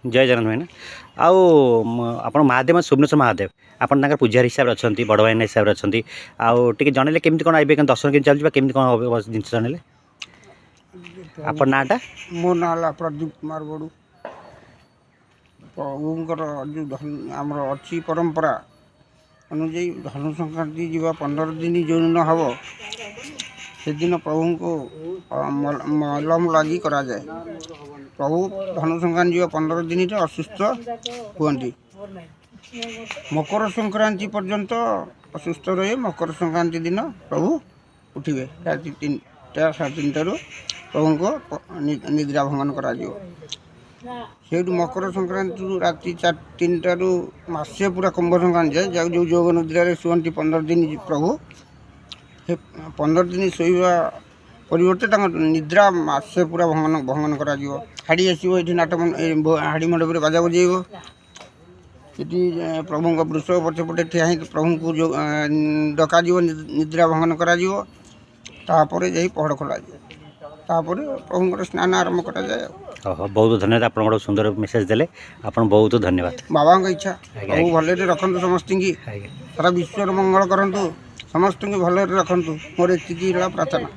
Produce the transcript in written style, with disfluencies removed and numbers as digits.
ଜୟ ଜଗନ୍ନାଥ ଭାଇନା। ଆଉ ଆପଣ ମହାଦେବ, ସୁବର୍ଣ୍ଣେଶ୍ୱର ମହାଦେବ, ଆପଣ ତାଙ୍କର ପୂଜାରୀ ହିସାବରେ ଅଛନ୍ତି, ବଡ଼ ଭାଇନା ହିସାବରେ ଅଛନ୍ତି। ଆଉ ଟିକେ ଜଣେଇଲେ କେମିତି କ'ଣ ଏବେ ଦର୍ଶନ କେମିତି ଚାଲିଛି ବା କେମିତି କ'ଣ ହବ ଜିନିଷ ଜଣେଇଲେ। ଆପଣ ନାଁଟା? ମୋ ନାଁ ହେଲା ପ୍ରଦୀପ କୁମାର ବଡ଼ୁ। ପ୍ରଭୁଙ୍କର ଯେଉଁ ଆମର ଅଛି ପରମ୍ପରା ଅନୁଯାୟୀ, ଧନୁ ସଂକ୍ରାନ୍ତି ଯିବା 15 ଦିନ ଯେଉଁଦିନ ହେବ, ସେଦିନ ପ୍ରଭୁଙ୍କୁ ମଲମ ଲାଗି କରାଯାଏ। ପ୍ରଭୁ ଧନୁ ସଂକ୍ରାନ୍ତି ଯିବା 15 ଦିନରେ ଅସୁସ୍ଥ ହୁଅନ୍ତି। ମକର ସଂକ୍ରାନ୍ତି ପର୍ଯ୍ୟନ୍ତ ଅସୁସ୍ଥ ରହେ। ମକର ସଂକ୍ରାନ୍ତି ଦିନ ପ୍ରଭୁ ଉଠିବେ। ରାତି 3ଟା, 3:30ରୁ ପ୍ରଭୁଙ୍କ ନିଦ୍ରା ଭଙ୍ଗନ କରାଯିବ। ସେଇଠୁ ମକର ସଂକ୍ରାନ୍ତିରୁ ରାତି 3ଟାରୁ ମାସେ ପୁରା କୁମ୍ଭ ସଂକ୍ରାନ୍ତି ଯାଏ, ଯାହା ଯେଉଁ ଯୋଗ ନିଦ୍ରାରେ ଶୁଅନ୍ତି 15 ଦିନ ପ୍ରଭୁ। ସେ 15 ଦିନ ଶୋଇବା ପରିବର୍ତ୍ତେ ତାଙ୍କ ନିଦ୍ରା ମାସେ ପୁରା ଭଙ୍ଗନ ଭଙ୍ଗନ କରାଯିବ। ହାଡ଼ି ଆସିବ ଏଠି, ନାଟ ହାଡ଼ି ମଣ୍ଡପରେ ବାଜା ବଜେଇବ। ସେଠି ପ୍ରଭୁଙ୍କ ବୃଷଭ ପଛପଟେ ଠିଆ ହେଇ ପ୍ରଭୁଙ୍କୁ ଯୋଉ ଡକାଯିବ, ନିଦ୍ରା ଭଙ୍ଗନ କରାଯିବ। ତାପରେ ଯାଇ ପହଡ଼ ଖୋଲାଯିବ। ତାପରେ ପ୍ରଭୁଙ୍କର ସ୍ନାନ ଆରମ୍ଭ କରାଯାଏ। ଆଉ ହଉ, ବହୁତ ଧନ୍ୟବାଦ। ଆପଣ ଗୋଟେ ସୁନ୍ଦର ମେସେଜ ଦେଲେ ଆପଣ, ବହୁତ ଧନ୍ୟବାଦ। ବାବାଙ୍କ ଇଚ୍ଛା। ପ୍ରଭୁ ଭଲରେ ରଖନ୍ତୁ ସମସ୍ତଙ୍କୁ। ସାରା ବିଶ୍ୱର ମଙ୍ଗଳ କରନ୍ତୁ, ସମସ୍ତଙ୍କୁ ଭଲରେ ରଖନ୍ତୁ। ମୋର ଏତିକି ହେଲା ପ୍ରାର୍ଥନା।